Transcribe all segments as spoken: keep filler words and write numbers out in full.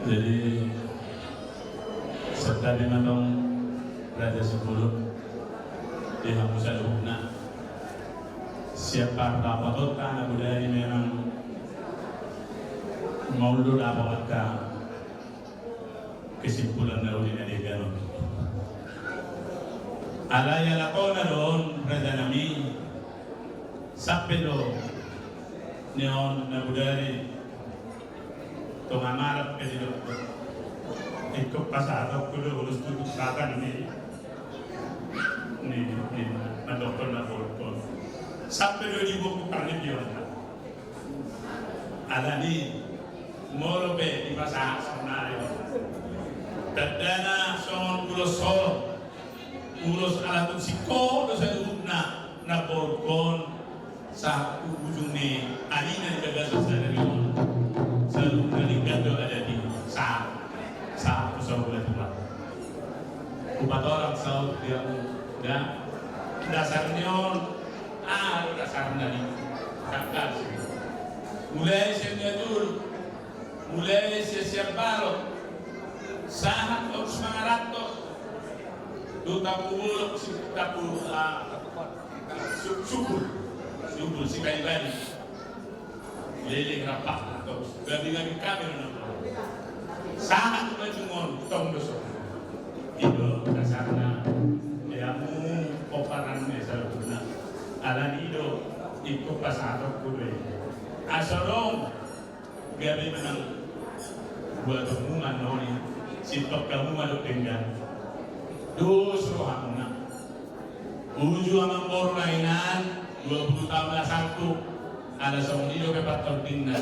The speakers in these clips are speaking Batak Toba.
Jadi, santabi ma antong Raja Sipulun, di hamu saluhutna. Sian pardapotonta na bodari memang maol do dapot angka kesimpulan na uli na denggan on. Alai ala tona do on, raja nami, sampe do nion na bodari. Tonga malam pe didok, ingkon pasahatonku do ulos tutup batang ni, ni, ni mandokkon na borungkon. Sampe do diboan parnidionta. Alani molo pe dipasahat saonari on, tandana songon ulos holong. Ulos ala tung singkop do saluhutna na borungkon, sahat tu ujung ni ari na di bagasan sadari on. Saluhutna denggan do adat i, sahat, sahat tu saur matua. Hupatorang saut di hamu, da, dasar ni on, aha do dasarna ni tangkas. Mulai sian na jolo, mulai sian siambaron, sahat torus mangaranto, tu tampubolon, si tampu, ah, su-, subul, subul, sibaen-baen. Leleng rap, torus gabe-gabe hami do na. Sahat tu ujung on, tong do so. I do dasarna, i hamu pomparan ni saluhutna. Alani i do, ingkon pasahatonku do i. Asa dong gabe manang buatonmu ma na uli, sintong hamu ma dohot denggan. Dos rohamuna. Uju amangboru na hinan, dua puluh taon na salpu, ala songon i dope partordingna.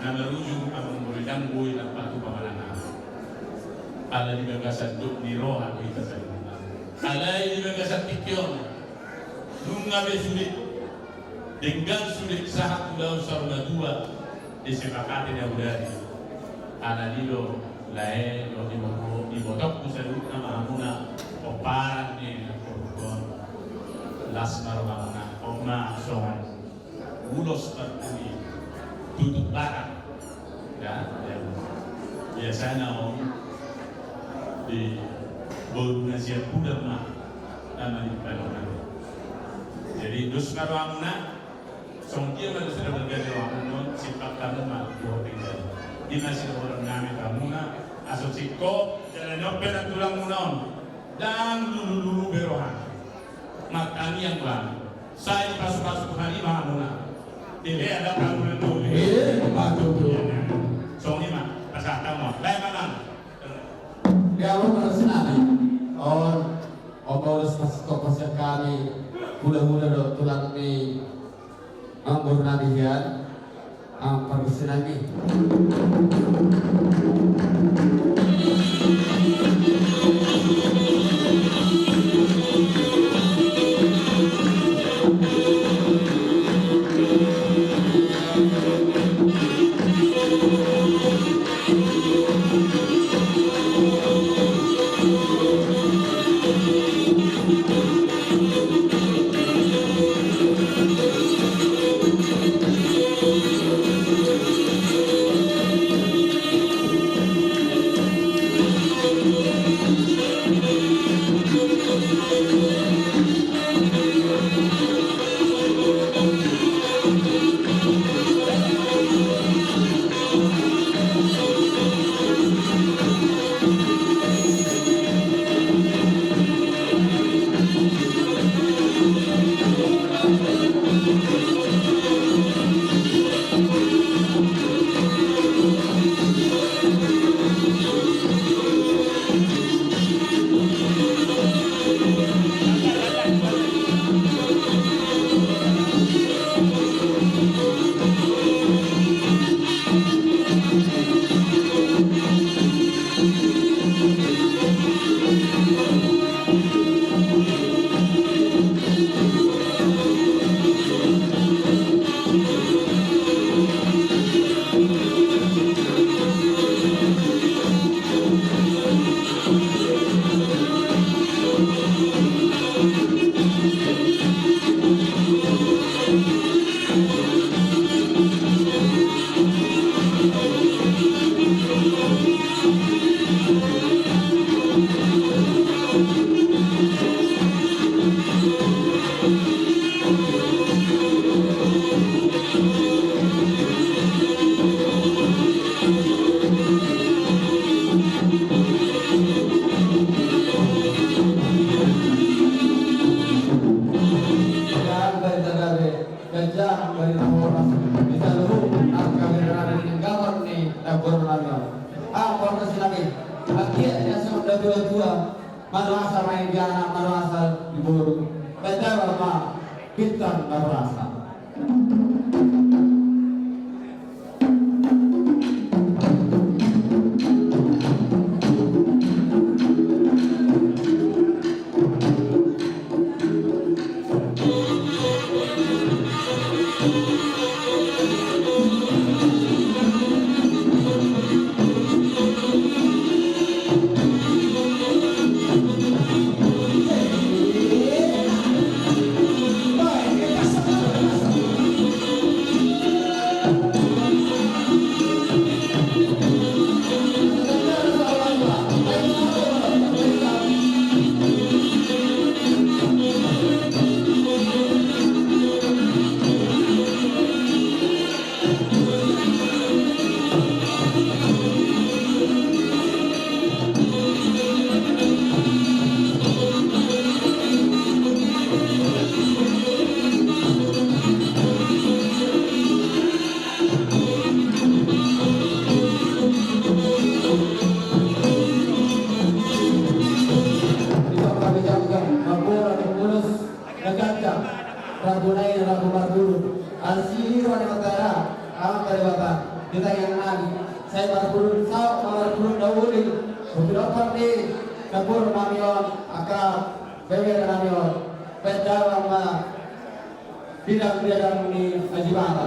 Na marujung amangboru hinan boi lam patupa manang aha. Ala di bagasan dok ni roha do hita saluhutna. Alai di bagasan tingki on, nunga be sude denggan sude sahat tu ulaon saur matua, disepakati na bodari. Alani i do, lae, dohot iboto-, ibotongku saluhutna ma hamuna, pomparan ni na borungkon. Las ma rohamuna, on ma songon ulos parpudi tutup batang. Ya, ya. Biasana on di boru na sian Pudan ma na manimpan on. Jadi dos ma rohamuna, songon dia ma dos na manggabe rohamuna on, simpang hamu ma dohot denggan. Ima sidohonon nami tu hamuna, asa singkop jala nion pe nang tulangmuna on, ndang lulu-lulu be rohana. Martangiang do hami. Sai pasu-pasu Tuhan i ma hamuna. Dilehon do hamuna dohot. Eh, patut do. Songon i ma, pasahat hamu. Baen ma, Bang. Dia lo terus nami. On, on terus pas kok pas kami. Hula-hula do tulang ni. Amangboru nami hian, amang pargonsi nami. Jam bari na horas di saluhut angka bere nami di gahar ni namboru nami on. Amang parhobas nami, anggiat na songon natuatua, manuasa ma di anak, manuasa di boru. Baen damang ma bintang na marasa. Di son hami jongjong mamboan ulos na ganjang, rambu na i rambu marpudun. Asi roha ni Debata, Amanta Debata, di tangiang nami, sai marpudun saut ma marpudun na uli. Di pinompar ni namboru nami on, angka bebere nami on, baen damang ma bintang di adopan ni Aji Bata.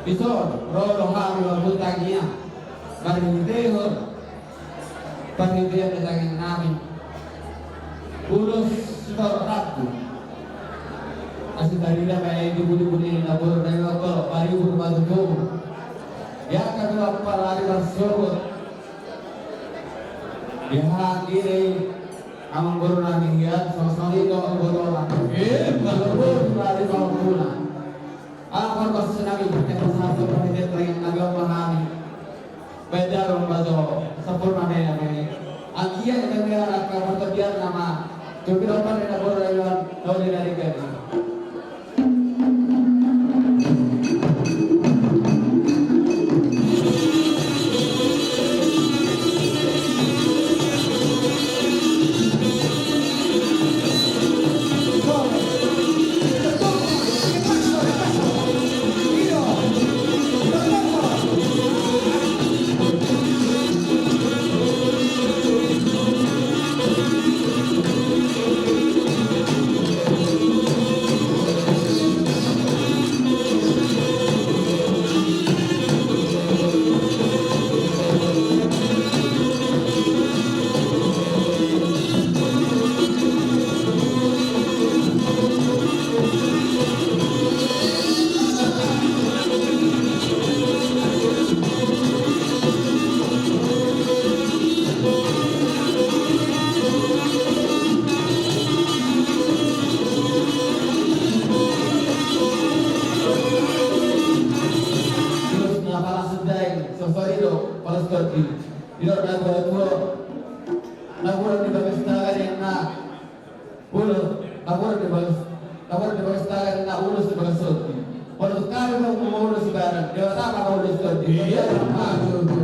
Dison ro do hami mambuat tangiang marhitehon parhitean ni tangiang nami. Ulos sitorop rambu. Asi tarida ma i di bulu-bulu ni namboru nami on, maribur ma tutu. Ia, angka dua pala ari marsogot. Ia, anggiat amang boru nami, ia songon i do boru nami. Eh, boru nami, boru nami. Amang parhobas nami, ia pasahathon parhitean tangiang nami on ma hami. Baen damang ma jo sampurna nami. Anggiat i nami angka partondian nama. Jumpa di pinompar ni namboru nami on, na uli na denggan i. Ulos na palas daeng, songon i do palas tondi. Didok natuatua, na muruk di bagas taga ninna ulos, na muruk di bagas, na muruk di bagas taga ninna ulos di bagas tondi. Molo tung hami ma ulos di bagas, Debata ma ulos tondi. Ia, ma tutu.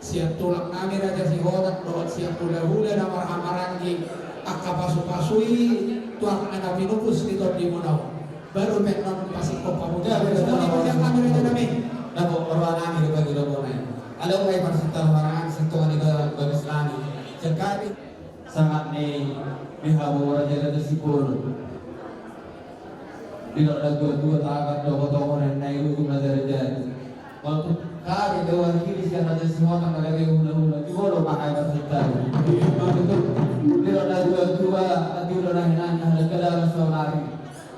Sian tulang nami Raja Sihotang dohot sian hulahula na marhahamaranggi, angka pasupasu i tu angka na pinupus ni tondimuna on. Baru pe annon pasingkop hamu. Songon i ma sian hami raja nami. Dapot roha nami do bagi roha nami. Alai on ma i parsinta roha nami, sintongan i do bagas nami. Sangkali. Sangat ni di hamu raja-raja Sipulun. Didok natuatua, tagan do potongan na i ujung na jari-jari. Waktu hami diwakili sian Raja Sihotang na gabe hulahula, di bolo ma hami parsinta. Didok natuatua, nanti udah nahinan na halak kedalan saonari.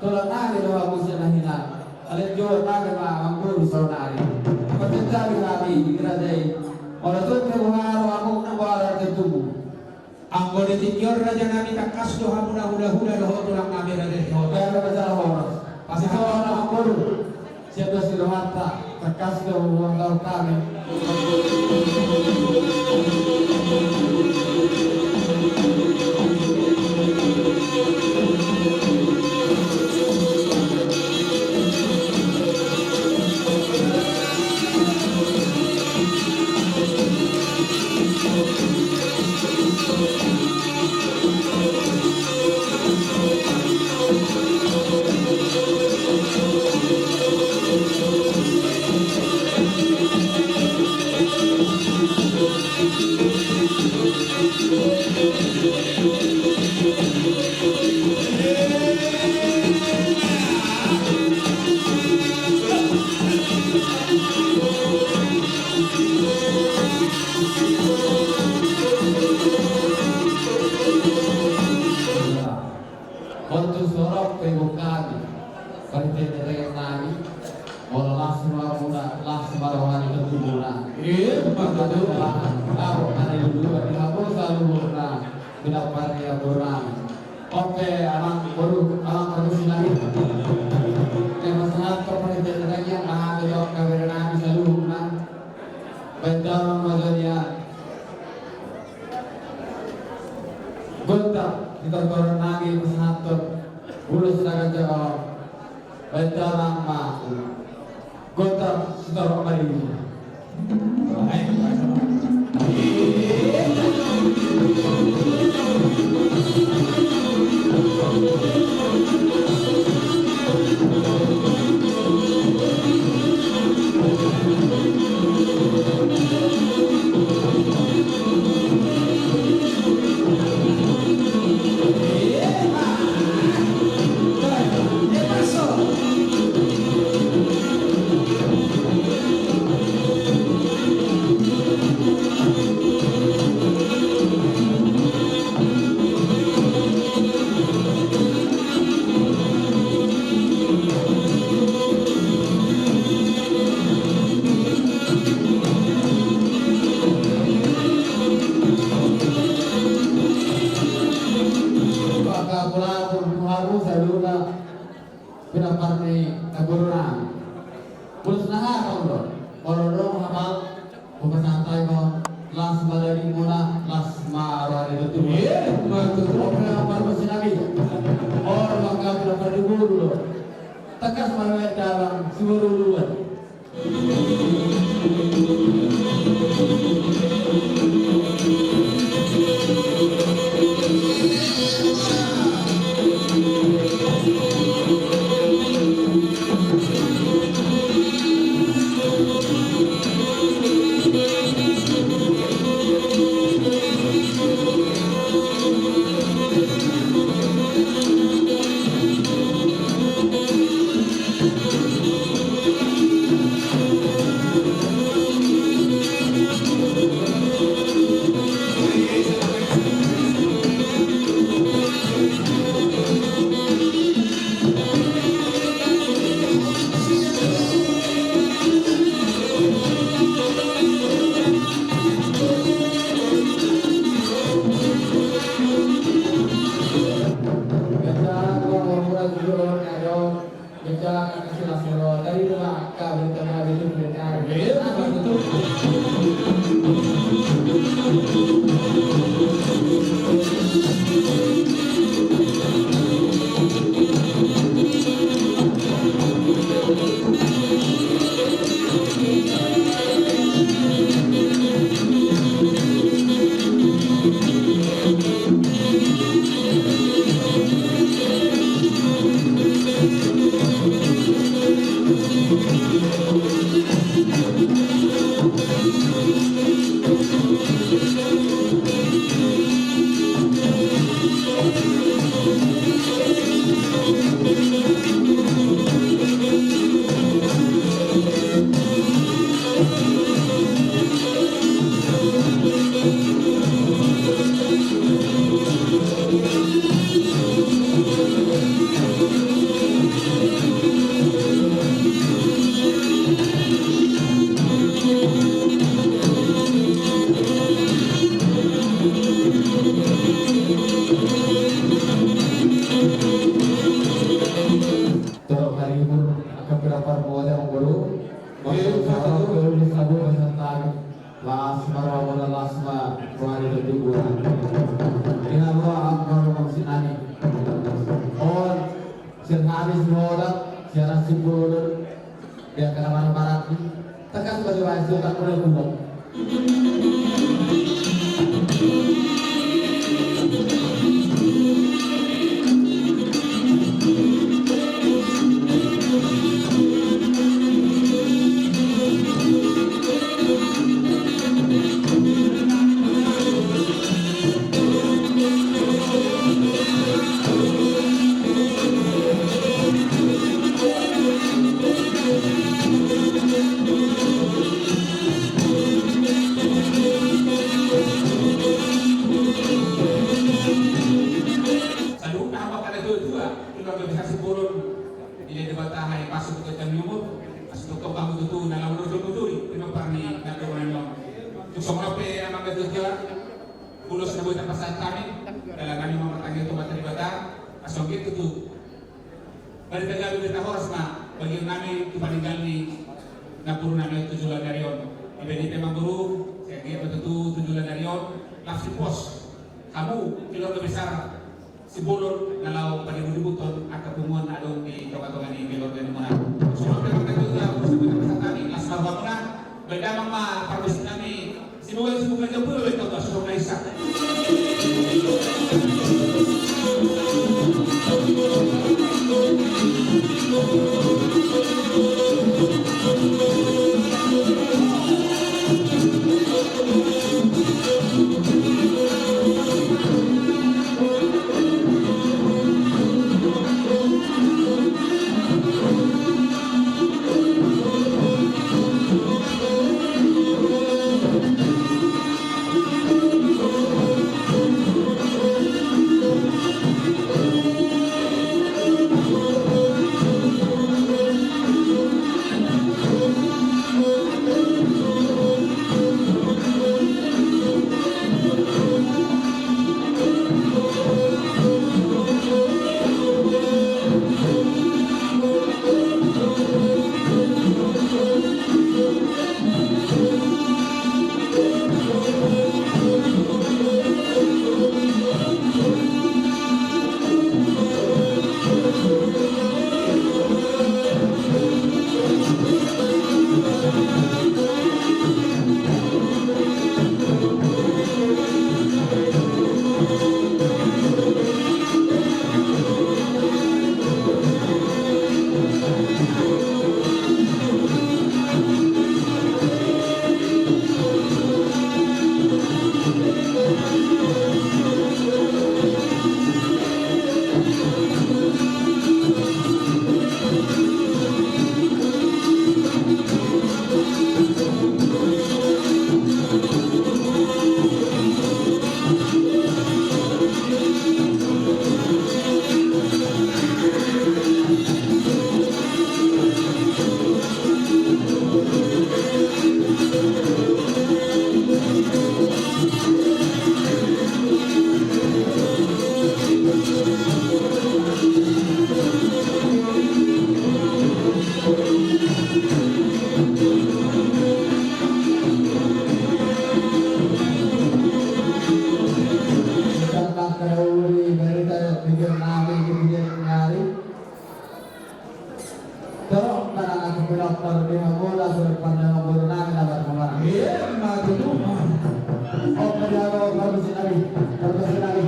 Tulang nami do hamu sian nahinan. Alai jo nami ma mangolu saonari. Parsinta hami di raja i. Molo tung pe boha rohamu, nang boha roha ni tondimu. Anggo di tingki on raja nami, tangkas do hamu na hulahula dohot tulang nami Raja Sihotang. Baru raja horas. Pasahat. Sihotang, anggo sian dos ni rohanta, tangkas do hamu, tangkas hami. Hot tu sorok pe bungkami. Parhite ni reng nami. Molo las ma muna, las ma roha ni tondimuna. Iya, betul. Dapot ma na niluluan di hamu saluhutna. Pinampar ni amang boru nami. Oke, amang boru, amang boru sinami. Oke, pasahat tu parhite ni reng nami, aha, tu amang boru nami saluhutna. Baen damang ma jolo ia. Gonta di tontoran nami pasahathon ulos na ganjang on. Baen damang ma. Gonta sitorop ma di. Pinampar ni amang boru nami. Ulos na hahang do. Molo adong hata, hupasahat ma on. Las ma dagingmuna, las ma roha ni tondimuna. Iya, betul. Oke, amang boru sinami. Molo angka pinampar ni boru do. Tangkas ma baen damang siboru uluan. Boru, oke, oke, oke. Las ma roha muna, las ma roha ni tubu. Di hamu angka pargonsi nami. On, sian hami Simorang, sian Simbolon, di angka na marhahamaranggi. Tangkas ma di bagasan utak muna. Saluhutna hamu angka natuatua, keluarga besar Simbolon, dilehon Debata hahipason tu ginjang ni umur, asa tongtong hamu tutu na laho mardomu turi, pinompar ni natuatua on. Tung songon on pe amang natuatua, ulos na boi tapasahat hami, dalan nami ma martangiang tu Amanta Debata, asa anggiat tutu barita gabe, barita horas ma bagian nami tu paninggal ni namboru nami tu joloan ni ari on. Dibahen i pe amang boru, sai anggiat ma tutu tu joloan ni ari on, laos pos hamu keluarga besar Simbolon na laho paributributhon angka punguan na adong di tongatonga ni keluarga ni muna. Songon on pe amang natuatua, ulos na boi tapasahat hami, las ma roha muna, bahen damang ma pargonsi nami. Sibuga, sibuga, sibuga, sibuga, sibuga. Torop ma nang angka pinompar di hamu na sude, pande ma boru nami na marhahamaranggi. Ima tutu. Oke, di hamu pargonsi nami, pargonsi nami.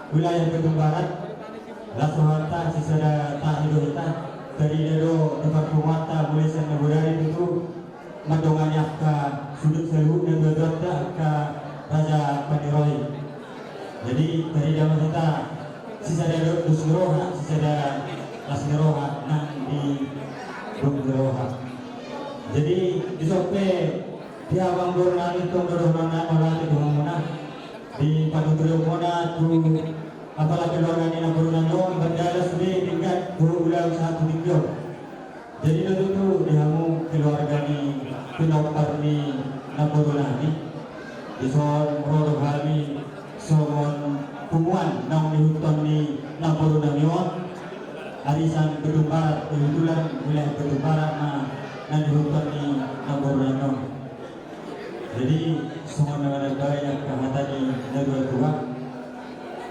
Wilayah Bandung Barat, las rohanta, sisada tahi do hita, tarida do di parpunguanta mulai sian na bodari tutu mandongani angka suhut saluhutna, dua-duanta angka raja paniroi. Jadi tarida ma hita sisada do dos ni roha, sisada las ni roha nang di dos ni roha. Jadi dison pe di hamu amang boru nami, tong do dohonon nami mauliate tu hamuna. Di panuturion muna tu apala keluarga ni namboru nami on, mardalan sude denggan tu ulaon sahat tu tingki on. Jadi na tutu di hamu keluarga ni pinompar ni namboru nami, dison ro do hami songon punguan naung niihuthon ni namboru nami on, arisan Badung Barat, kebetulan wilayah Badung Barat na, na niihuthon ni namboru nami on. Jadi songon na manambai angka hata ni natuatua,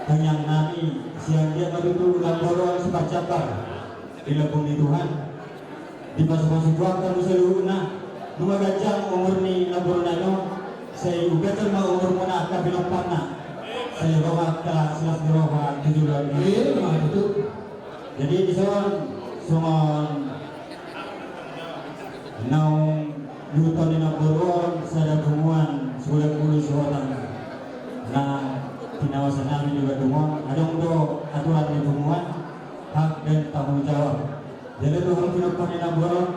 tangiang nami, sai anggiat ma tutu namboru on siparjambar di lambung ni Tuhan, dipasupasu Tuhan hamu saluhutna. Nunga ganjang umur ni namboru nami on, sai umganjang ma umurmuna angka pinomparna, sai ro ma angka las ni roha tu joloan i. Emma tutu. Jadi dison songon naung niihuthon ni namboru on, sada punguan Siguda Mulu Sihotang na tinaosan nami di Badung on. Adong do aturan ni punguan, hak dan tanggung jawab. Jadi tu hamu pinompar ni namboru on,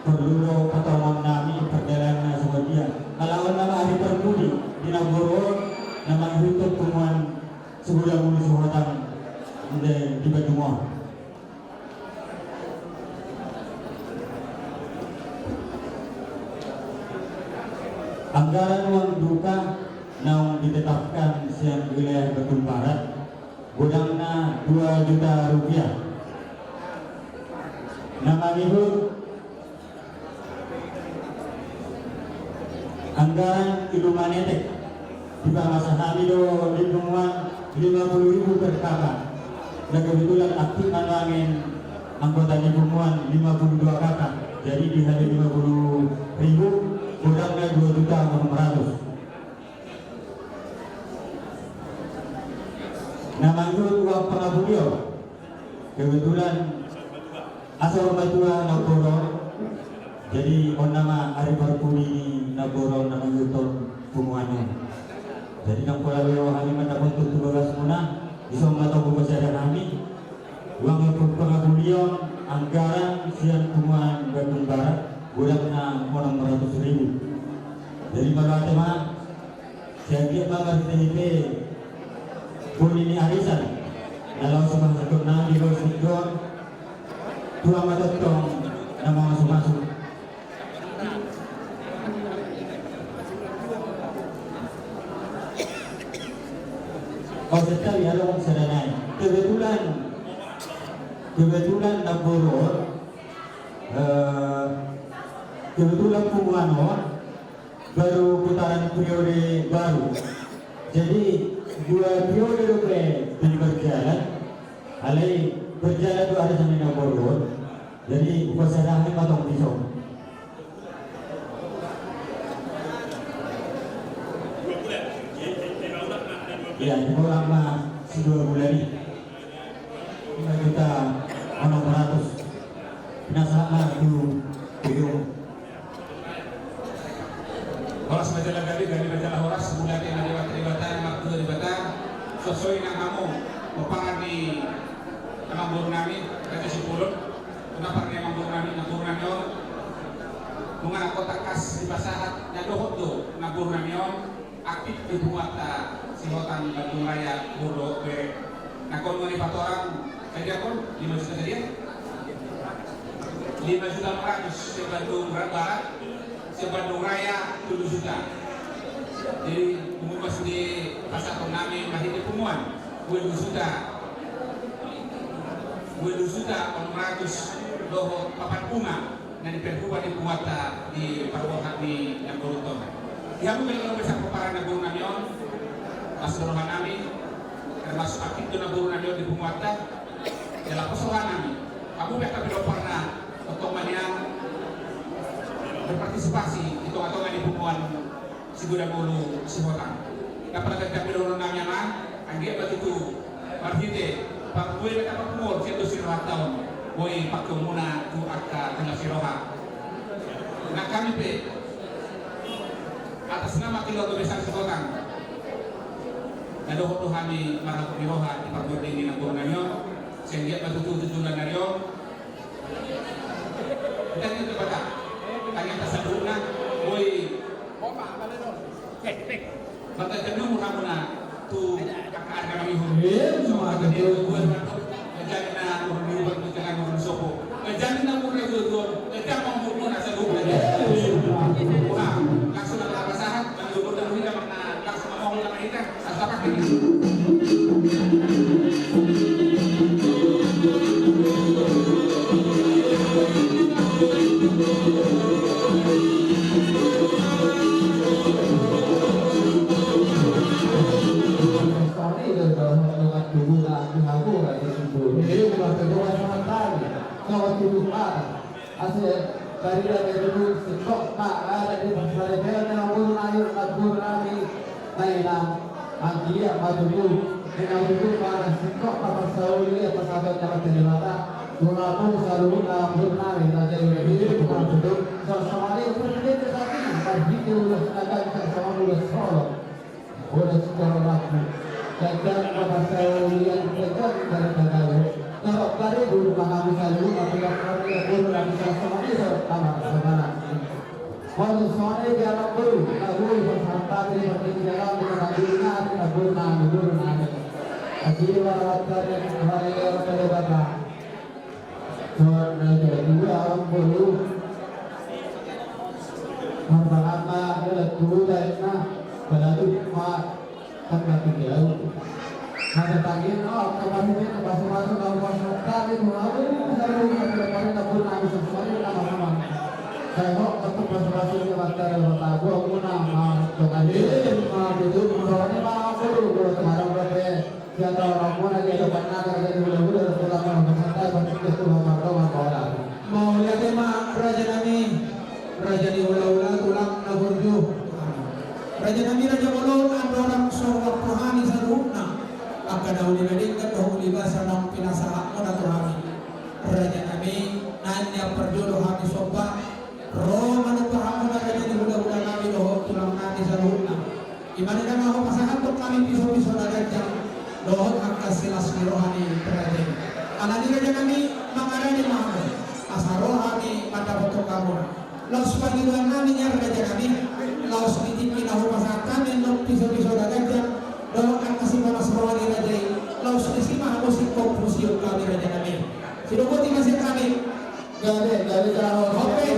porlu do patorangkon nami pardalanan na songon dia. Ala on nama ari parpudi ni namboru on na mangihuthon punguan Siguda Mulu Sihotang di, di Badung on. Anggaran uang duka naung ditetapkan sian wilayah Badung Barat, godangna dua juta rupiah. Na mangihut anggaran ilumanetek, dipamasa hami do di punguan lima puluh ribu per K K. Na kebetulan aktif ma nuaeng anggota ni punguan lima puluh dua K K. Jadi dihali lima puluh ribu, godangna dua juta onom ratus. Na mangihut uang pangabulion, kebetulan asa matua na boru. Jadi on nama ari parpudi ni na boru na mangihuthon punguan on. Jadi ndang pola be roha ni mandapothon tu bagasmuna, dison ma tong hupasada hami uang pangabulion anggaran sian punguan Badung Barat, godangna onom ratus ribu. Jadi mauliate ma. Sai anggiat ma marhitehite boni ni arisan na laho sipasahaton nami di bagas tingki on, tua ma tongtong na mamasumasu. Ose tali adong sada nai. Kebetulan, kebetulan na boru on, eh, kebetulan punguan on baru putaran periode baru. Jadi dua periode dope jadi berjalan, alai berjalan dua hari sambil na boru on. Jadi hupasada hami ma tong dison. Iya, dibolak ma sidua bulan i. Lima juta onom ratus. Pinasahat ma tu gedung. Horas ma jala gabe, gabe ma jala horas, mauliate ma di Debata, Debata na martua Debata. Suksuk ma hamu pomparan ni amangboru nami, Raja Sipulun. Pomparan ni amangboru nami, namboru nami on. Nunga angka tangkas dipasahat na dohot do namboru nami on. Aktif di punguanta Sihotang Bandung Raya, Bodo, Bere. Nangkon nunga dipatorang, sadia on, lima juta sadia? Lima juta onom ratus, sian Bandung Barat, sian Bandung Raya, tolu juta. Jadi, punguan sude pasahaton nami, marhite punguan, ualu juta. Ualu juta onom ratus, dohot papan bunga. Na diperbuat di punguanta di parboruon ni namboru on. Di hamu pe na gabe sapomparan namboru nami on, pos do roha nami, termasuk aktif do namboru nami on di punguanta, jala pos roha nami. Hamu pe angka pinomparna, tongtong ma nian berpartisipasi di tongatonga ni punguan Siguda Mulu Sihotang. Ndang pola gabe dohonon nami, amang, anggiat ma tutu marhite parbue na tapamungol sian dos ni rohanta on, boi pangkeonmuna tu angka tangkas ni roha. Nang hami pe atas nama keluarga besar Sihotang, na dohot do hami marhite ni roha di parbuatan ni namboru nami on, sai anggiat ma tutu tu joloan ni ari on. Tangiang tu Debata, tangiang tu saluhutna, boi. Bangga jami umur hamuna, Tu angka arga nami, eh, so angka dia buat mantap. Jadi na umur di ubat tu jangan umur sopo. Jadi na umur na jual jual. Jadi apa umur na saya lupa. Wah, langsung ada apa sahat? Langsung ada apa sahat? Langsung ada apa sahat? Ase tarida be tutu singkop ma adat di parsaripeon ni namboru nami, namboru nami na inang. Anggiat ma tutu, inang, tutu ma singkop ma parsaulian pasahaton ni Amanta Debata tu hamu saluhutna namboru nami na jadi. Tutu, songon i ma tutu, songon i ma tutu, ulos na ganjang, songon ulos holong. Ulos torop rambu. Ganjang ma parsaulian, ganjang ma pagabe. Torop paribu ma hamu saluhutna, tulang nami, boru nami, songon i ma tutu, amang, songon i. Molo songon i di anak boru, na boi pasahat hami di partingkian on, di partingkian on, di partingkian on, di partingkian on. Asi ma raja ni, raja ni, raja ni, raja ni. Songon na jadi dua anak boru. Martangan ma, dalan tu dalan na, balalu ma. Kan mati dia. Mata tangin, oh, kemarin dia ke pasar-pasar, tahu pasar tadi, tuh, aduh, aduh, aduh, kemarin dapur nangis, sorry, sama-sama. Saya kok betul pasar-pasar dia mata, mata gua, gua nama, coba dia, mah, gitu, soalnya mah, aku tuh, gua kemarin berapa, dia tahu orang gua lagi ada pernah, ada di hula-hula, ada pulang, orang santai, berarti dia tuh, orang tahu, orang tahu. Mauliate ma, raja nami, raja ni hula-hula, tulang na burju. Raja nami, raja bolon, andorang so roha ni saluhutna angka na uli na denggan dohot uli basa naung pinasahatmuna tu hami. Raja nami, naeng nian parjolo hami somba, ro manumpak hamuna raja ni hula-hula nami dohot tulang nami saluhutna. Ima na hupasahathon hami piso-piso na ganjang dohot angka silas ni roha ni raja i. Alani raja nami, mangarani ma hamu asa ro hami mandapothon hamuna. Laos pangidoan nami nian raja nami, laos di tingki na hupasahat hami annon piso-piso na ganjang dohot angka sipanas roha ni raja i, laos disi ma hamu singkop husiul hami raja nami. Sidok boti ma sian hami. Gabe, gabe, gabe.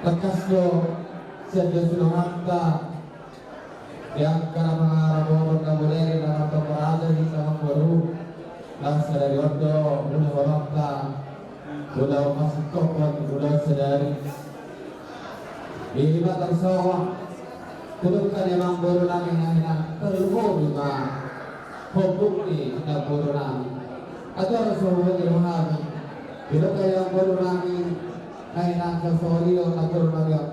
Tangkas do sian dos ni rohanta di angka na mangaraboton na bodari na martonggo raja hita amangboru. Laos sadari on do ulaonta, ulaon masingkophon, ulaon sadari. Ima tarsongon tu dungka ni amangboru nami na hinaholongan ma hombu ni amangboru nami. Atur so huhut di rohami, di dungka ni amangboru nami na hinaholongan, sori do amangboru nami on.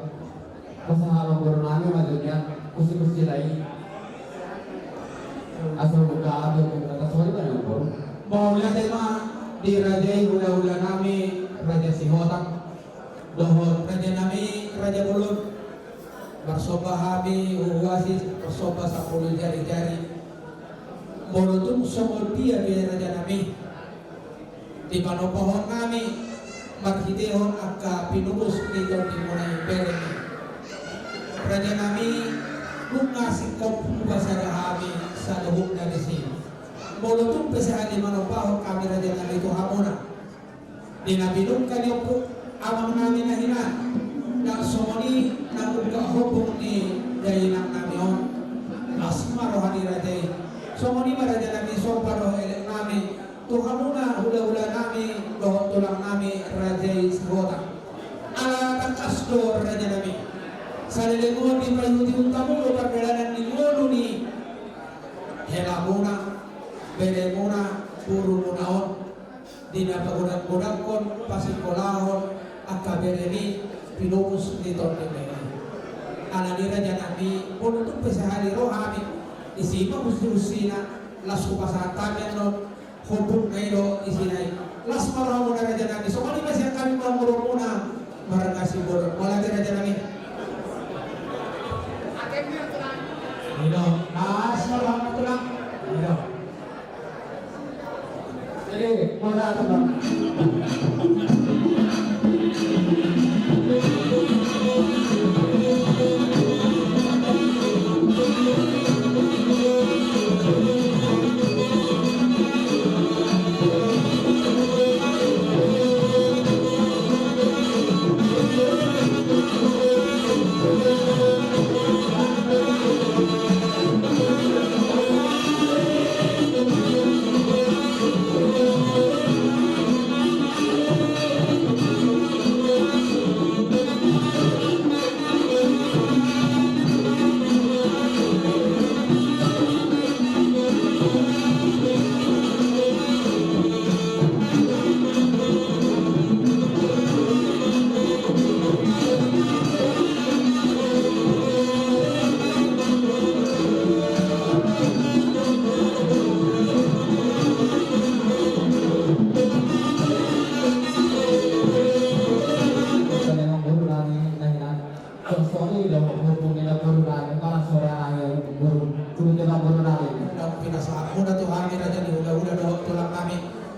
Pasahat amangboru nami ma jolo nian kusi-kusina i. Asa hubuka api, hubuka, sori ma amangboru. Mauliate ma di raja i, hulahula nami Raja Sihotang dohot raja nami Raja Bolon. Marsomba hami huhuasi, marsomba sampulu jari-jari. Molo tung songon dia pe raja nami, di panompahon nami marhitehon angka pinupus ni tondimuna i, berengmi, raja nami, nunga singkop hupasada hami saluhutna disi. Molo tung pe sahali manompahon hami raja nami tu hamuna di na pinungka ni ompu amang nami na hinaholongan, ndang songon i na ungka hombu ni dainang nami on. Las ma roha ni raja i. Songon i ma raja nami, somba do elek nami tu hamuna hulahula nami dohot tulang nami raja i Sihotang. Ala tangkas do raja nami, saleleng on dipaihut-ihut hamu do pardalanan ni ngolu ni helamuna, beremuna, borumuna on, di na pagodang-godanghon, pasikkolahon angka beremi pinupus ni tondimuna i. Alani raja nami, molo tung pe sahali ro hami, disi ma kusi-kusina, las hupasahat hami annon, hombukna i do isina i. Las ma rohamuna raja nami, songon i ma sian hami mangurumuna marga Simbolon. Mauliate raja nami. I do, las ma rohamuna tulang. I do. Songon i do hombu ni amangboru nami, mana sora nami amangboru, tu amangboru nami. Ndang pinasahat muna tu hami raja ni hulahula dohot tulang nami.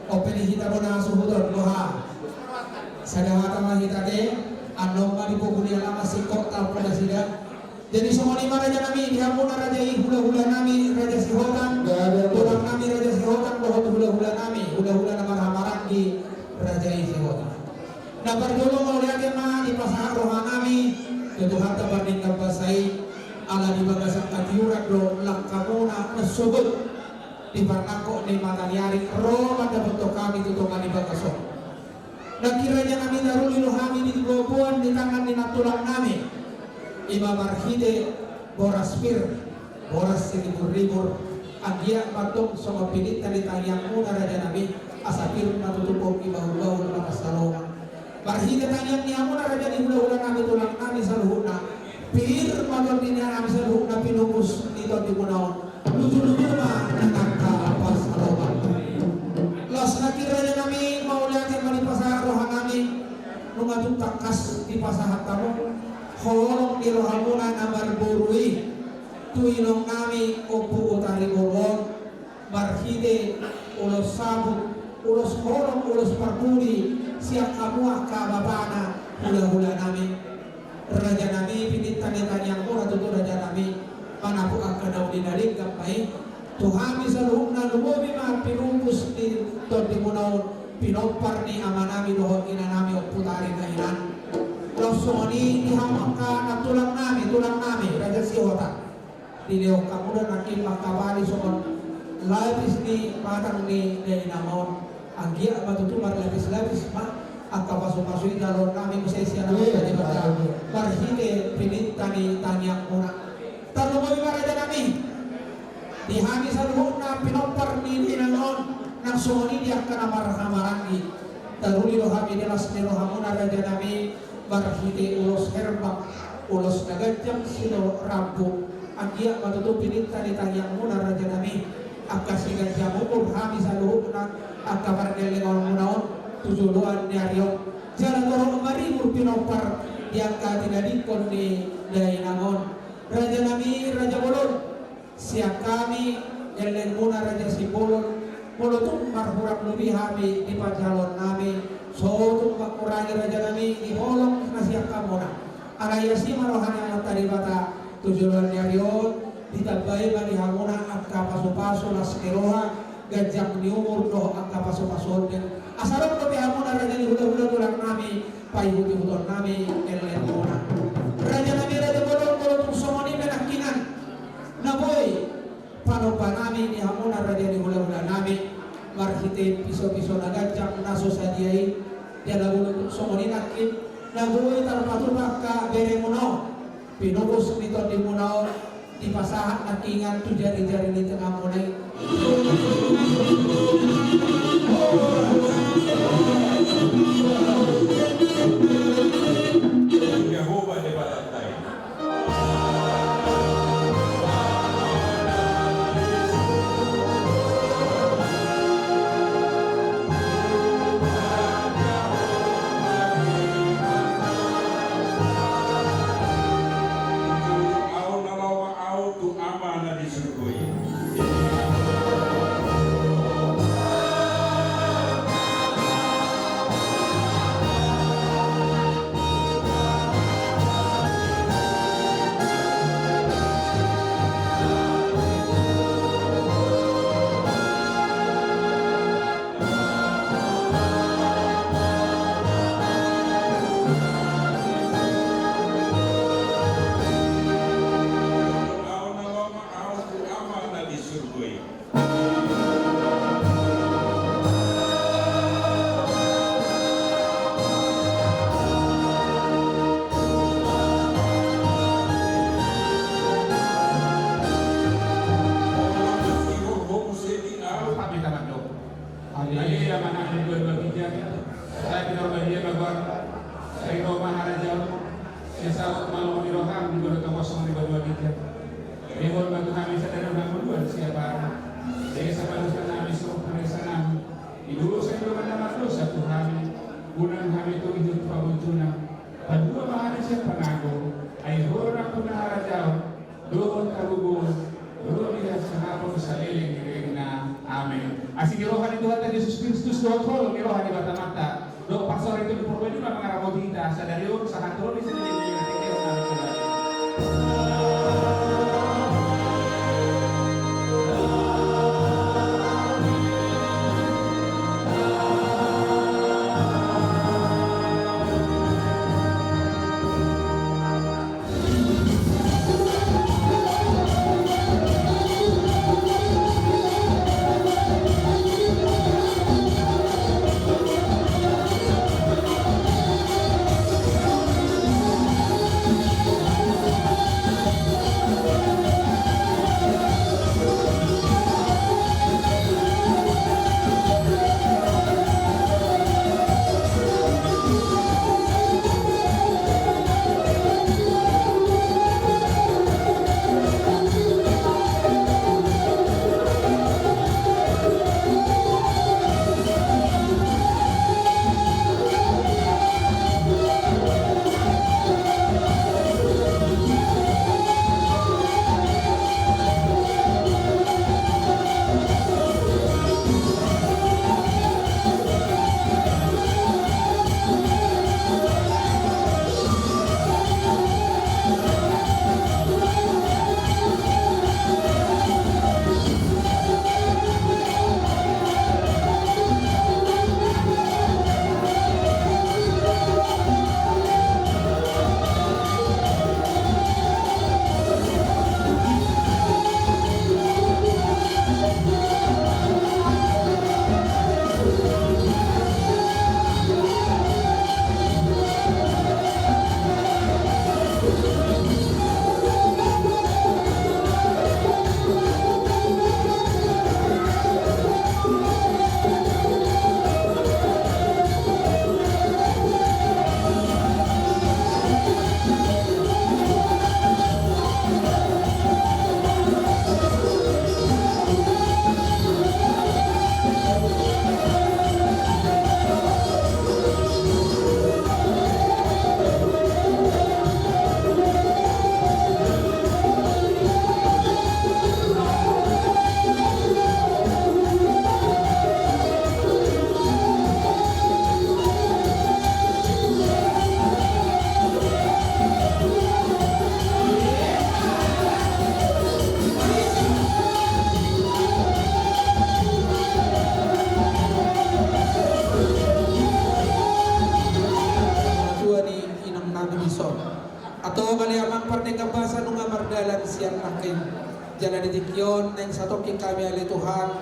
On pe di hita bona suhuton boha. Sada hata ma hita te, annon ma di pogu ni alaman singkop tampuk nasida. Jadi songon i ma raja nami, di hamuna raja i hulahula nami Raja Sihotang, tulang nami Raja Sihotang dohot hulahula nami, hulahula na marhahamaranggi raja i Sihotang. Na parjolo mauliate ma dipasahat roha nami tu Tuhanta pardenggan basa i, ala di bagasan hatiuran do langkamuna na sogot di parnangkok ni mata ni ari ro mandapothon hami tu tonga ni bagas on. Nangkin raja nami taruli do hami di gogoan ni tangan ni nantulang nami. Ima marhite boras pir, boras siribur-ribur, anggiat ma antong songon pininta ni tangiangmuna raja nami, asa pir ma tutu pongki bahul-bahul na marsalongan. Marhite tangiang ni hamuna raja ni hulahula nami tulang nami saluhutna, pir ma tondi ni hami saluhutna pinupus ni tondimuna on. Luju-luju ma di angka parsalongan. Laos nangkin raja nami mauliate ma dipasahat roha nami, nunga tung tangkas dipasahat hamu holong ni rohamuna na marboru i tu inong nami Ompu Utari Boru on, marhite ulos saput, ulos holong, ulos parpudi sian hamu angka bapana hulahula nami. Raja nami, pininta ni tangiangmuna tutu raja nami, manapuk angka na uli na denggan ma i tu hami saluhutna, lumobi ma pinupus ni tondimuna on, pinompar ni ama nami dohot ina nami Ompu Utari na hinaholongan. Songon i di hamu angka nantulang nami, tulang nami, Raja Sihotang. Dilehon hamu do nangkin mangkabali songon lapis ni batang ni dainang on. Anggiat ma tutu marlapis-lapis ma angka pasupasu i jaloon nami muse sian Amanta Debata marhite pininta ni tangiangmuna. Tarlumobi ma raja nami di hami saluhutna pinompar ni dainang on, nang songon i di angka na marhahamaranggi. Taruli do hami di las ni rohamuna raja nami, marhite ulos herbang, ulos na ganjang sitorop rambu. Anggiat ma tutu pininta ni tangiangmuna raja nami, angka siganjang umur hami saluhutna angka pargellengonmuna on tu joloan ni ari on. Jala torop maribur pinompar di angka tinadingkon ni dainang on. Raja nami, raja bolon, sian hami gellengmuna Raja Simbolon, molo tung marhurang lobi hami di panjaloon nami, so tung mangkurangi raja nami di holong na sian hamuna. Alai asi ma roha ni Amanta Debata tu joloan ni ari on, ditambai ma di hamuna angka pasupasu las ni roha, ganjang ni umur dohot angka pasupasu onden. Asa ro dope hamuna raja ni hulahula tulang nami, paihut-ihuton nami gellengmuna. Raja nami, raja bolon, molo tung songon i pe nangkiningan, na boi panompa nami di hamuna raja ni hulahula nami, marhite pisopiso na ganjang na so sadia i, jala molo tung songon i nangkin, na boi tarpatupa angka beremuna on, pinupus ni tondimuna on, dipasahat nangkiningan tu jarijari ni tanganmuna i. Jahowa Debatanta i. Ahu na laho ma ahu tu Ama na di surgo i. Ahu na laho ma ahu tu Ama na di surgo i. Hami taman do. Haleluya. Haleluya, manang di dua dua ginjang. Sai pinarbadia ma goar. Sai ro ma harajaon. Sai saut ma lomo ni roham di dua dua kosong di dua dua ginjang. Lehon ma tu hami sadari on hangoluan siapari. Esa ma dosa nami songon paresa nami di dolok sai dongan na mardosa tu hami. Unang hami togihon tu pangunjunan. Palua ma hami sian pangago. Ai Ho do nampuna harajaon dohot hagogoon dohot hasingapan saleleng ni lelengna. Amen. Asi ni roha ni Tuhanta Jesus Kristus dohot holong ni roha ni Debata Amanta dohot parsaoran ni Tondi Porbadia ma mangaramoti hita sadari on sahat tu ro di sadari on. Basa nunga mardalan sian nangkin. Jala di tingki on naeng satongkin hami ale Tuhan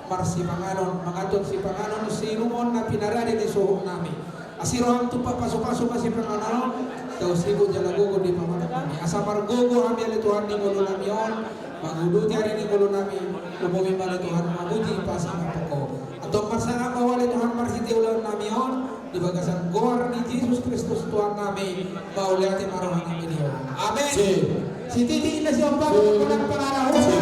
marsipanganon, manganhon sipanganon siinumon na pinarade ni suhutnami. Asi roham tumpak pasupasu ma sipanganon on, tau sibuk jala gogo di pamatang nami. Asa margogo hami ale Tuhan di ngolunami on, manguduti ari ni ngolunami, lumobi ma ale Tuhan mamuji pasangap Ho. Antong marsangap ma Ho ale Tuhan marhite ulaonnami on, di bagasan goar ni Jesus Kristus Tuhannami, mauliate ma rohanami di Ho. Amen. Si. Sititik na siompa. Si. Godang pangarahutna. Si.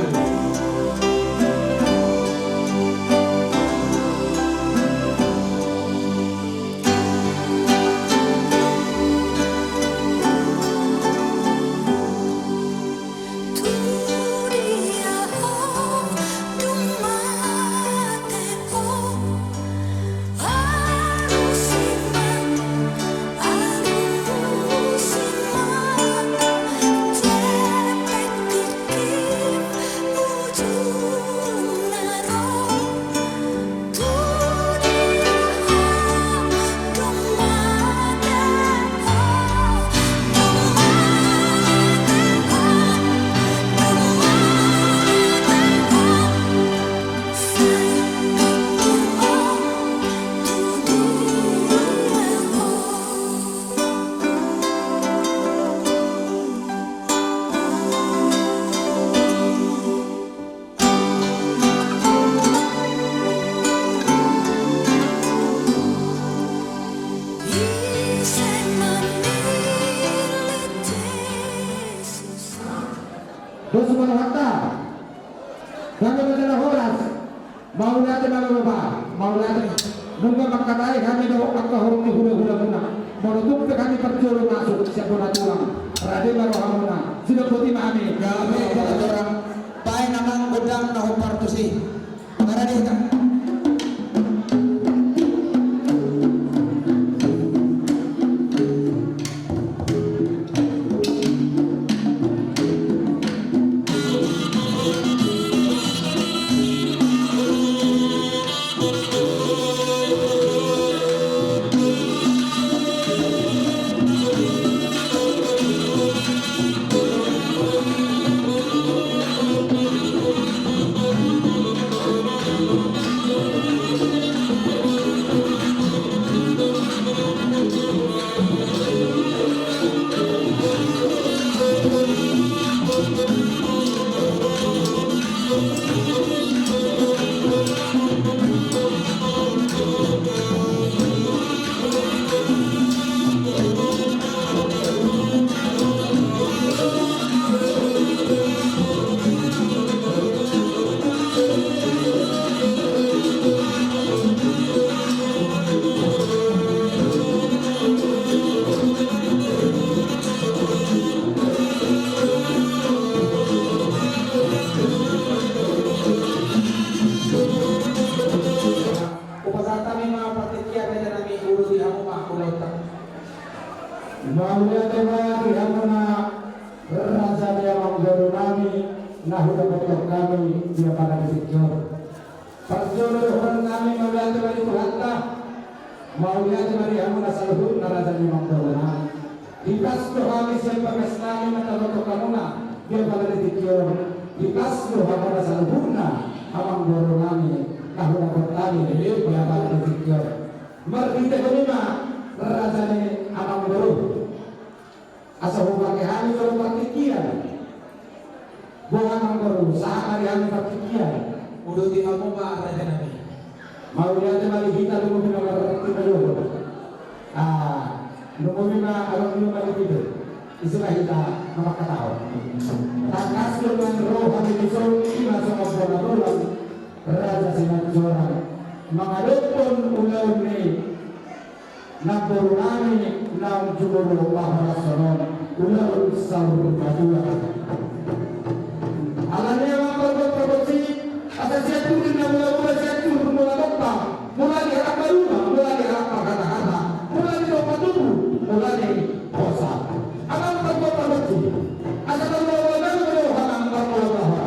Dos ma rohanta. Dame ma jala horas. Mauliate ma ale Bapa, mauliate. Nunga mangkatai hami dohot angka horong ni hulahulamuna. Molo tung pe hami parjolo masuk sian bona tulang, rade ma rohamuna. Sidok boti ma hami. Gabe, gabe. Baen amang godang na hombar tusi. Marade hita. Hupasahat hami ma partingkian, raja nami, uduti hamu ma ulaonta. Mauliate ma di hamuna raja ni amangboru nami, na hudapothon hami di apala di tingki on. Parjolo dohonon nami mauliate ma di Tuhanta. Mauliate ma di hamuna saluhutna raja ni amangboru nami. Hipas do hami sian bagas nami mandapothon hamuna di apala di tingki on. Hipas do hamuna saluhutna amangboru nami na hudapothon hami di apala di tingki on. Marhitehon i ma raja ni amangboru, asa hupake hami jolo partingkian. Boha amangboru, sahat ma di hami partingkian. Uduti hamu ma raja nami. Mauliate ma di hita, lumobi ma marhite dohot. Ah, lumobi ma adong ni ma di hita. Ise ma hita na mangkatahon. Tangkas do nuaeng ro hami dison, ima songon bona tulang, raja Simanjorang, mangadophon ulaon ni namboru nami naung jumolo pahorashon on, ulaon saur matua. Alani i amang parbuat pargonsi, asa sian duri na mula-mula, sian jur mula tompa, mula di halak barunga, mula di halak parhatahata, mula di tompa tubu, mula di hosa. Amang parbuat pargonsi, asa parbuat pargonsi, amang parbuat pargonsi.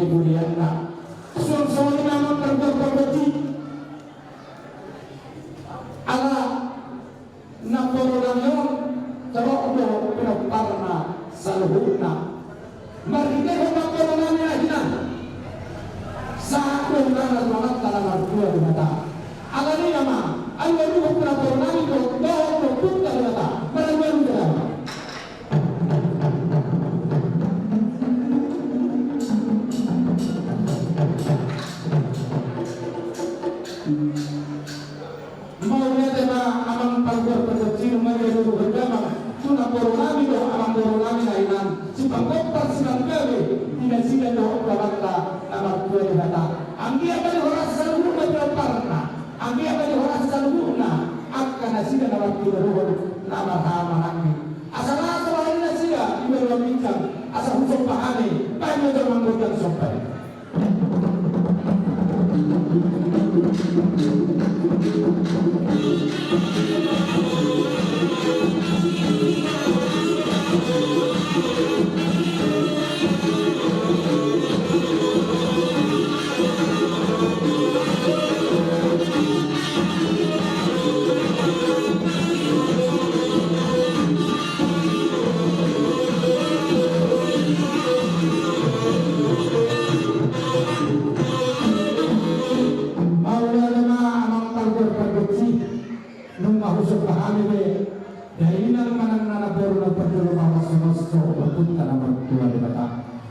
Mulianna. Suang songon i ma amang pargual pargonsi. Ala namboru nami on, torop do pinomparna saluhutna. Marhitehon namboru nami na hinan, sahat do ngana tu Amanta na martua Debata. Alani i ma, alualuhon tu namboru nami do, dohot tu Ompunta Debata. Marhitehon do. Mauliate ma amang pargual pargonsi, nunga dialualuhon damang tu namboru nami dohot amangboru nami na hinan, sipanggompar simanggale di nasida dohot tu Amanta na martua Debata. Anggiat ma di horas saluhutna pinomparna, anggiat ma di horas saluhutna angka nasida na martinodohon na marhahamaranggi. Asa las roha ni nasida di banua ginjang, asa husomba hami, bahen ma jolo amang godang somba i. Mauliate ma amang pargual pargonsi, nunga husomba hami be dainang manang namboru na parjolo pahoras songon i tu Ompunta na martua Debata.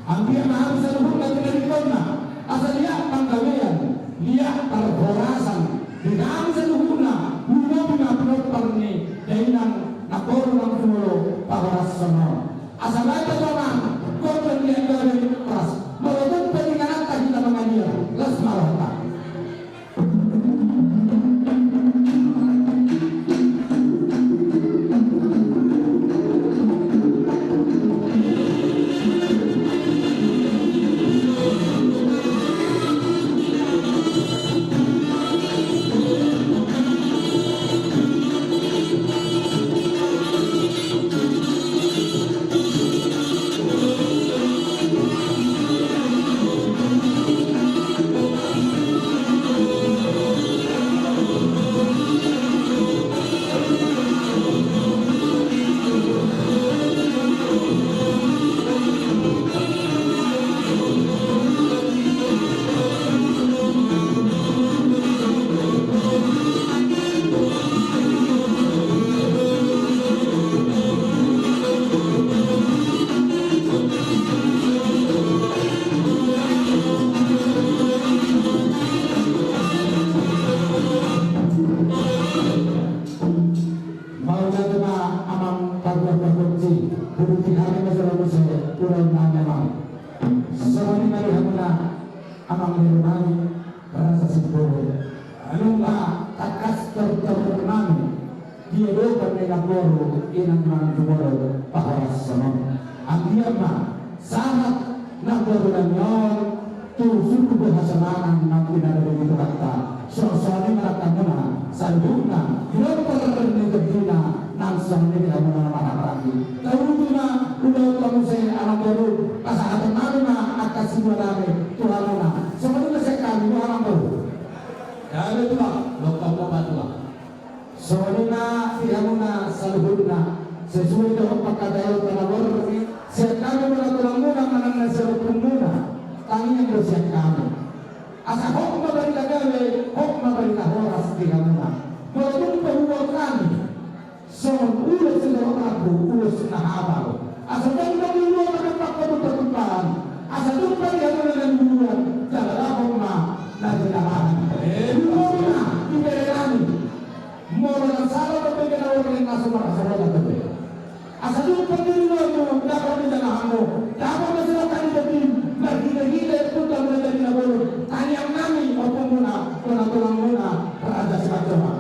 Anggiat ma hami saluhutna tinadingkonna, asa liat panggabean, liat parhorasan di hami saluhutna, lumobi ma pinompar ni dainang namboru na parjolo pahoras songon i. Asa bahen ma tu amang godang liat gabe horas, molo tung pe di ingananta hita mangaliat, las ma rohanta. Mauliate ma amang pargual pargonsi, hubuti hami ma jolo muse ulaon nami amang. Songon i ma di hamuna amang boru nami, Raja Siporo. Nunga tangkas tortor nami di adopan ni namboru inang manang jumolo pahoras songon i. Anggiat ma sahat namboru nami on tu surgo hasonangan nang pinadapot ni Tuhanta. Songon i ma di hamuna saluhutna, di pinompar ni tondina nang songon i di hamuna na marhahamaranggi. Tauduti ma ulaonta muse amang boru, pasahaton nami ma angka sidohonon nami tu hamuna. Songon i ma sian hami, boha amang boru? Gabe tulang, lompan ma tulang. Songon i ma di hamuna saluhutna, sesuai dohot pangkataion na borngin, sian hami ma na tulangmuna manang na sian ompungmuna, tangiang do sian hami. Asa hot ma barita gabe, hot ma barita horas di hamuna. Molo tung pe huboan hami songon ulos sitorop rambu, ulos na habal. Asa tung pe di hamuna na dompak patupa-tupaan, asa tung pe di hamuna na niluluan, jala dapot ma na jinalahan. Lumobi ma di bere nami. Molo na sala dope na borngin, na so marhasohotan dope. Asa tung pe di hamuna dapot ma jinahanmu, dapot ma jinahan ni tondinami, marhite-hite Ompunta Debata Mulajadi Nabolon, tangiang nami ompungmuna, dohot na tulangmuna, Raja Simanjorang.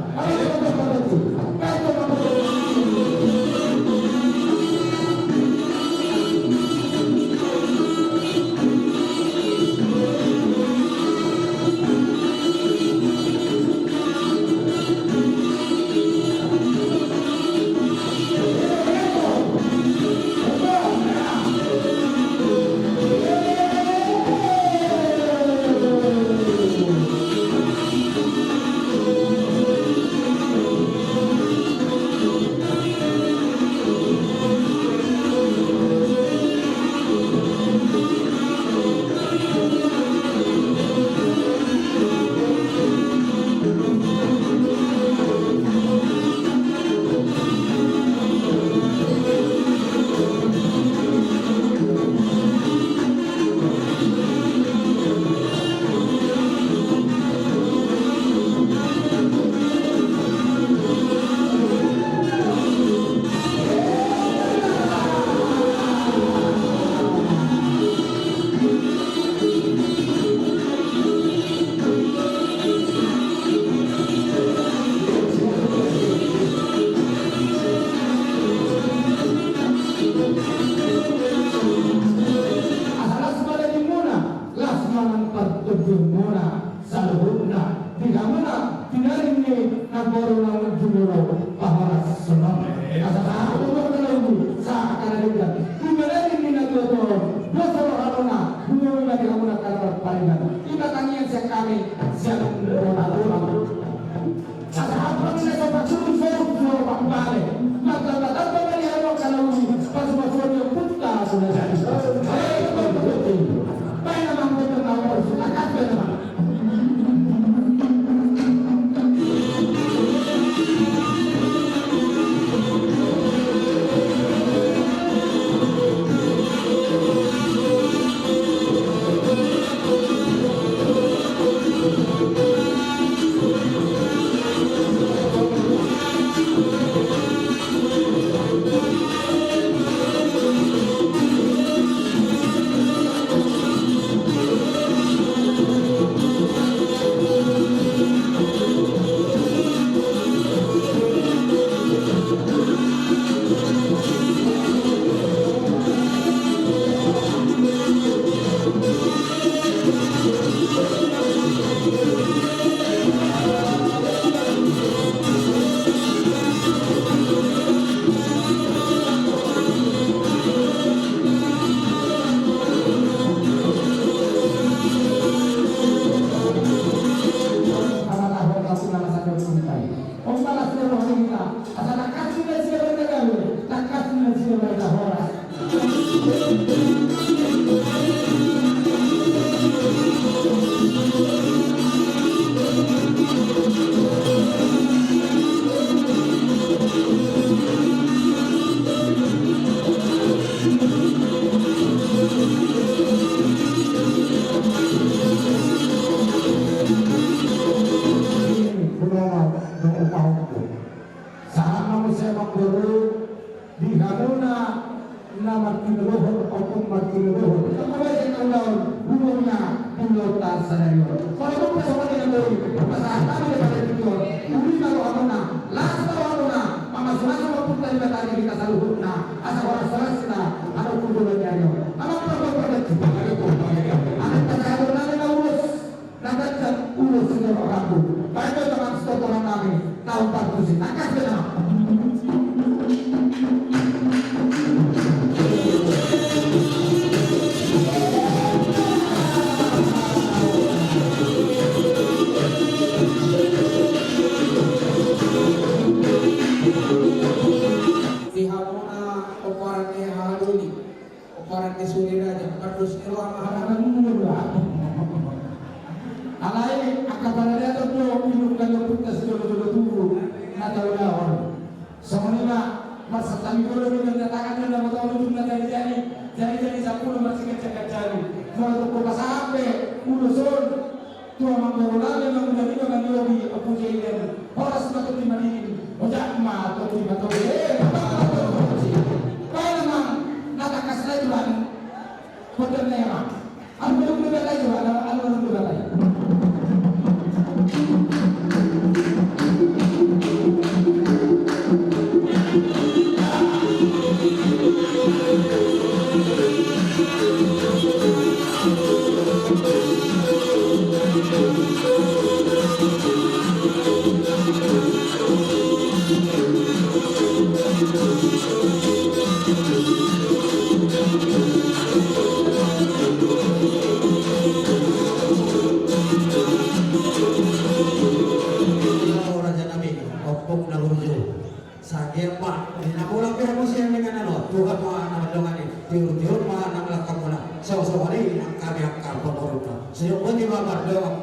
Sian bona-bona. Asa hampang na so pasurusoru so pambale. Martamba-tamba ma di hamu angka na uli, pasupasuon ni ompunta muna jadi. Baen amang, baen amang, baen amang. Sahat ma muse, amangboru, di hamuna na martinodohon, ompung martinodohon. Anggo boi na ulaon, ulaonna di ulaonta sadari on. Molo tung pe songon i na boi, pasahat hami di partingkian on, uli ma rohamuna, las ma rohamuna, mamasumasu ma Ompunta Debata di hita saluhutna, asa horas-horasna adong tu joloan ni ari on. Amang parpar parganti. Amang pasahaton nami ma ulos. Na ganjang ulos sitorop rambu. Baen do amang sitorop nami. Taon partusi. Tangkas be na. Di hamuna pomparan ni haha doli. Pomparan ni Suri Raja, pardos ni roha ma harapan muna do. Alai angka paradaton do, inum kali ompunta sijolo-jolo tubu na taulahon. Songon i ma, marsantabi do, do, do, na tangan do, na boto, ujungna jari-jari, jari-jari sampulu marsiganjang-ganjangi. Molo tung pasahat pe ulos on tu amangboru nami, Amang Uda Riba Maniobi, Ompu Jailen, horas ma tondi madingin, ojak ma tondi matogu. Eh, baen amang, na tangkas na i tulang, podan na i amang. Alu, alu, alu, alu, alu, alu, alu. Raja nami, ompung na burju. Sadia ma, di na mulak pe hamu sian inganan on, Tuhan ma na mandongani, tiur-tiur ma na mangalangka muna, songon i nang hami angka pamoruonmuna. Songon i ma mardongan.